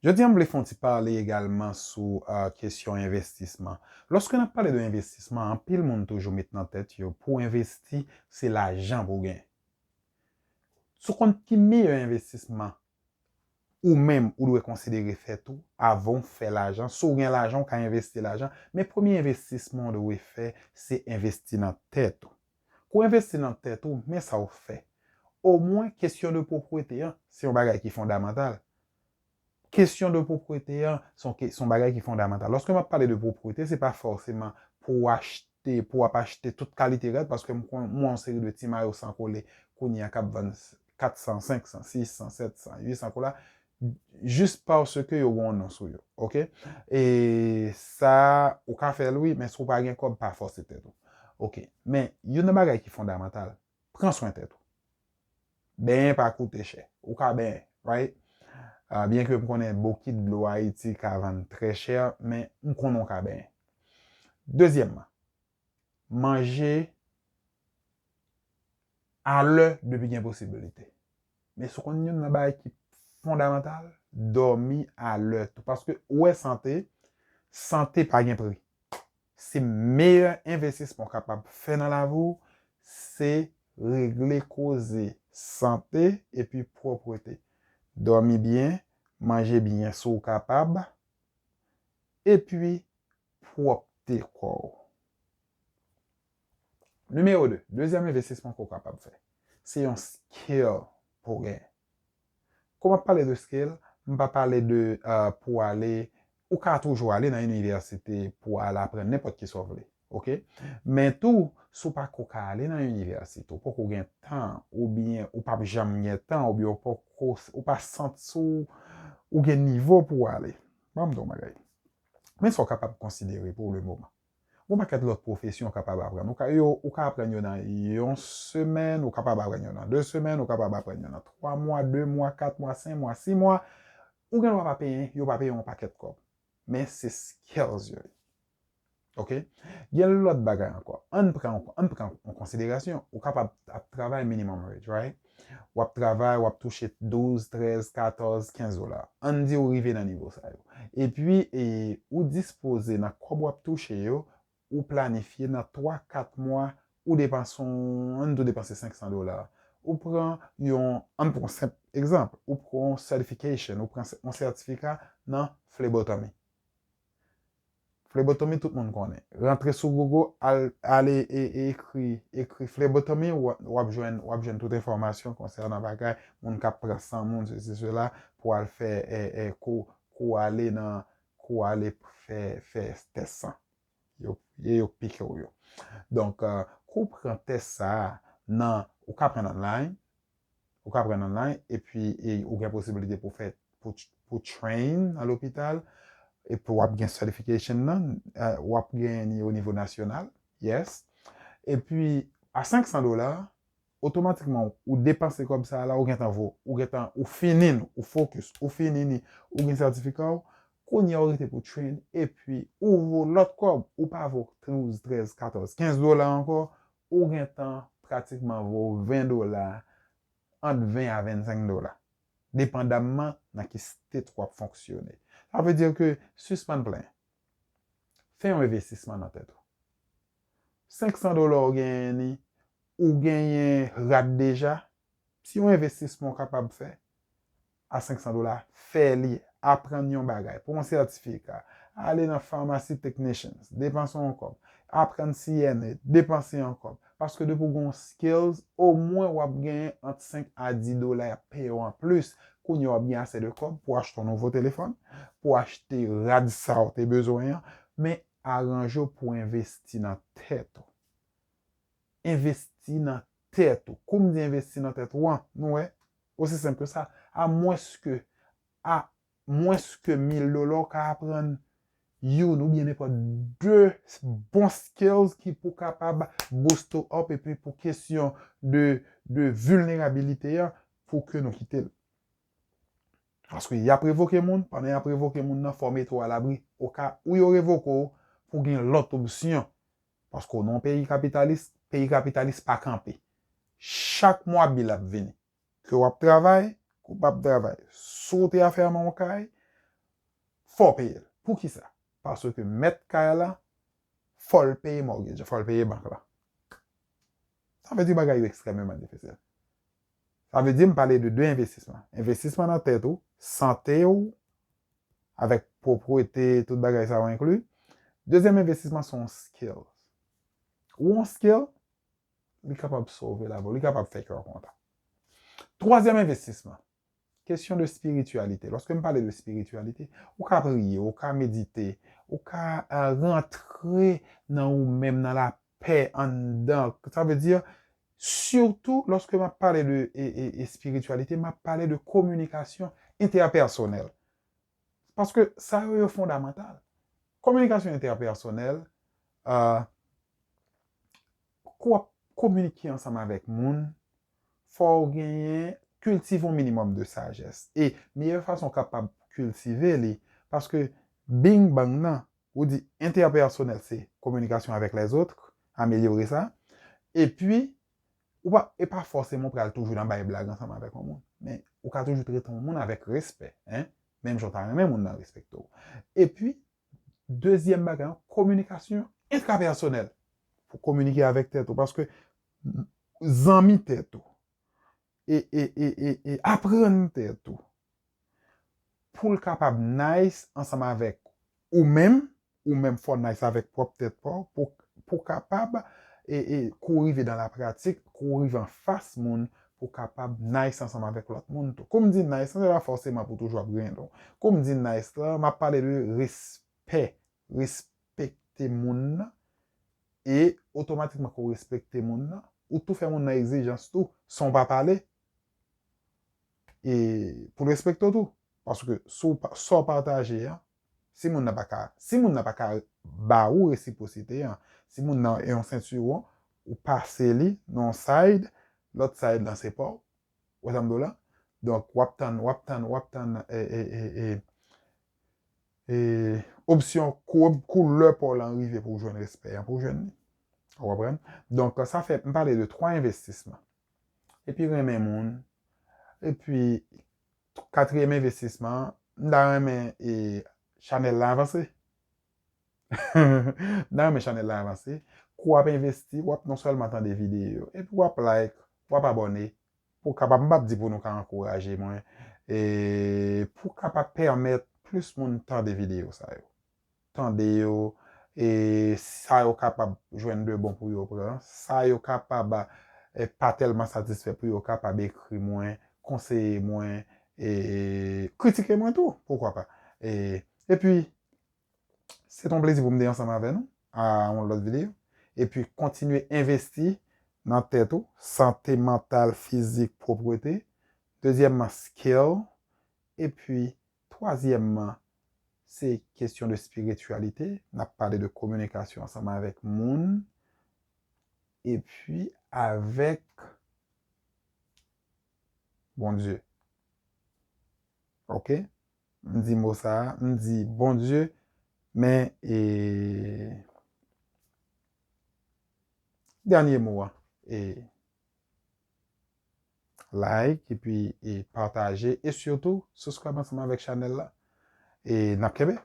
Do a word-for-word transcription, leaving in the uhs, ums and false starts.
Jodi a, m vle fè yon ti pale egalman sou uh, kesyon envestisman. Lòske n ap pale de envestisman, anpil moun toujou met nan tèt yo, pou envesti, se lajan pou gen. Sou konn ki meyè envestisman ou menm ou dwe konsidere fè tou avan w fè lajan. Si w gen lajan, w ka envesti lajan, men premye envestisman w dwe fè, se envesti nan tèt ou. Kou envesti nan tèt ou, men sa w fè. Omwen, kesyon de pwopriyete an, se yon bagay ki fondamantal. Kesyon de pwopriyete an, se yon bagay ki fondamantal. Lòske m ap pale de pwopriyete, se pa fòseman pou w achte, pou w ap achte tout kalite rad, paske m konn mwen yon seri de ti mayo san kole kounye a k ap vann kat san, senk san, sis san, sèt san, uit san dola, jis paske yo gen yon non sou yo, oke? E sa, ou ka fè l wi, men si w pa gen kòb, pa fòse tèt ou. Oke, men youn nan bagay ki fondamantal, pran swen tèt ou. Benyen pa koute chè. Ou ka benyen, right? Uh, byen ke m konnen bokit dlo Ayiti ka vann trè chè, men m konnen w ka benyen. Dezyèmman, manje alè depi gen posibilite. Men si w konn youn nan bagay ki fondamantal, dòmi alè tou. Paske ou wè sante, sante pa gen pri. Se meyè envestisman w kapab fè nan lavi w, se regle koze sante epi pwoprete. Dòmi byen, manje byen si w kapab, epi pwòpte kò w. Nimewo de, dezyèm envestisman ke w kapab fè, se yon skill pou w genyen. Kou m ap pale de skill, m pa pale de uh, pou ale, ou ka toujou ale nan inivèsite pou al aprann nenpòt ki sa w vle. Oke? Men tou, si w pako ka ale nan inivèsite, ou poko gen tan, oubyen ou p ap janm gen tan, oubyen ou poko, ou pa santi w, ou gen nivo pou w ale. Ban m di w yon bagay. Men sa w kapab konsidere pou le moman. Gon pakèt lòt pwofesyon w kapab aprann. Ou ka, yo, ou ka aprann yo nan yon semèn, ou kapab aprann yo nan de semèn, ou kapab aprann yo nan twa mwa, de mwa, kat mwa, senk mwa, sis mwa. Ou gen dwa pa peye, yo pa peye yon pakèt kòb. Men se skills yo ye. Oke? Gen lòt bagay ankò. Ann pran, ann pran an konsiderasyon, ou kapab ap travay minimum wage, right? W ap travay, w ap touche douz, trèz, katòz, kenz dola. Ann di w rive nan nivo sa yo. Epi, e, ou dispoze nan kòb w ap touche yo, ou planifye nan twa, kat mwa, ou depanse, ann di w depanse senk san dola. Ou pran yon, ann pran yon senp egzanp, ou pran yon certification, ou pran yon sètifika nan phlebotomy. Phlebotomy, tout moun konnen. Rantre sou Google, al, ale e, e ekri, ekri phlebotomy, w, w ap jwenn, w ap jwenn tout enfòmasyon konsènan bagay, moun k ap pran san moun, sesi, sela, pou al fè, e, e, kou, kou ale nan, kou ale fè, fè tès san. Yo, ye yo pike w yo. Donk, uh, kou pran tès sa a, nan, ou ka pran online, ou ka pran online, epi e, ou gen posibilite pou fè, pou, pou train nan lopital, epi w ap gen certification nan, uh, w ap gen ni o nivo nasyonal, yes. Epi, a senk san dola, otomatikman, ou depanse kòb sa a la, ou gentan vo, ou gentan, ou fini l, ou focus, ou fini li, ou gen sètifika w, kounye a ou rete pou train, epi ou vo lòt kòb, ou pa vo douz, trèz, katòz, kenz dola ankò, ou gentan pratikman vo ven dola, ant ven a vennsenk dola, depandamman nan ki state w ap fonksyone. Sa vle di ke sispann plenyen. Fè yon envestisman nan tèt ou. Senk san dola w genyen ni, ou genyen rad deja, se yon envestisman w kapab fè a senk san dola, fè li, aprann yon bagay, pran yon sètifika, ale nan pharmacy technicians, depanse yon kòb, aprann C N A, depanse yon kòb. Paske depi w gen yon skills, omwen w ap genyen ant senk a dis dola y ap peye w anplis. Kounye a w ap gen ase de kòb pou w achte yon nouvo telefòn, pou w achte rad sa w te bezwen an, men aranje w pou w envesti nan tèt ou. Envesti nan tèt ou. Kou m di envesti nan tèt ou an, nou wè, osi senp ke sa. A mwens ke, a mwens ke mil dola, w ka aprann youn oubyen nenpòt de bon skills ki pou kapab boost ou up, epi pou kesyon de, de vilnerabilite an, pou ke nou kite l. Paske y ap revoke moun, pandan y ap revoke moun nan, fò w mete w alabri, oka ou yo revoke w, pou gen lòt opsyon. Paske w nan yon peyi kapitalis, peyi kapitalis pa kanpe. Chak mwa bil ap vini. Ke w ap travay, ke w p ap travay. Si w te afèmen yon kay, fò w peye l. Poukisa? Paske mèt kay la, fò l peye mortgage, fò l peye bank la. Sa vle di bagay yo ekstrèmeman difisil. Sa vle di m pale de de envestisman. Envestisman nan tèt ou, sante w, avèk pwoprete, tout bagay sa yo enkli. Dezyèm envestisman se yon skills. Ou yon skill, li kapab sove lavi w, li kapab fè kè w kontan. Twazyèm envestisman, kesyon de espirityalite. Lòske m pale de espirityalite, ou ka priye, ou ka medite, ou ka uh, rantre nan ou menm, nan lapè anndan. Sa vle di, sitou lòske m ap pale de e, e, espirityalite, m ap pale de kominikasyon entèpèsonèl. Paske sa yo, yo fondamantal. Kominikasyon entèpèsonèl, uh, kou w ap kominike ansanm avèk moun, fò w genyen, kiltive yon minimòm de sajès. E meyè fason w kapab kiltive li, paske bing bang nan, ou di entèpèsonèl se kominikasyon avèk lèzòt, amelyore sa. Epi, ou pa, e pa fòseman w pral toujou nan bay blag ansanm avèk yon moun. Men, ou ka toujou trete yon moun avèk respè, en? Menm jan w ta renmen moun nan respekte w. Epi, dezyèm bagay an, kominikasyon entrapèsonèl. Pou kominike avèk tèt ou, paske zanmi tèt ou, e, e, e, e, e aprann tèt ou, pou l kapab nice ansanm avèk ou menm, ou menm fò nice avèk pwòp tèt pa w, pou, pou kapab, e, e, kou rive dan la pratik, kou rive anfas moun, pou kapab nice ansanm avèk lòt moun tou. Kou m di nice, se pa fòseman pou toujou ap griyen non. Kou m di nice la, m ap pale de respè, respekte moun nan, e otomatikman ke w respekte moun nan, ou tou fè moun nan egzijans tou, san w pa pale, e pou l respekte w tou. Paske si w pa, sa w pataje an, si moun nan pa ka, si moun nan pa ka ba ou resipwosite an, si moun nan e yon sentiwon, ou pase li nan yon side, lòt side lan se pa w, ou wè sa m di w la? Donk, w ap tann, w ap tann, w ap tann e, e, e, e, e, opsyon kou, koulè pa w lan rive pou w jwenn respè an, pou w jwenn li. Ou konprann? Donk, sa fè m pale de twa envestisman. Epi renmen moun. Epi, katriyèm envestisman, m ta renmen e chanèl la avanse. M ta renmen chanèl la avanse. Kou w ap envesti, w ap non sèlman tande videyo yo, epi w ap like, w ap abòne, pou w kapab, m p ap di pou nou ka ankouraje mwen, e pou w kapab pèmèt plis moun tande videyo sa yo. Tande yo, e sa yo kapab jwenn de bon pou yo pran, sa yo kapab e, pa tèlman satisfè pou yo kapab ekri mwen, konseye mwen, e kritike mwen tou, poukwa pa. E, epi, se t on plezi pou m te ansanm avè nou a yon lòt videyo. Epi, kontinye envesti nan tèt ou, sante mantal, fizik, pwoprete. Dezyèmman, skill. Epi, twazyèmman, se kesyon de espirityalite. N ap pale de kominikasyon ansanm avèk moun. Epi, avèk Bondye. Ok? M di mo sa a, m di Bondye, men e, dènye mo a, e, like, epi e, pataje, e sitou, subscribe ansanm avèk chanèl la. E n ap kenbe.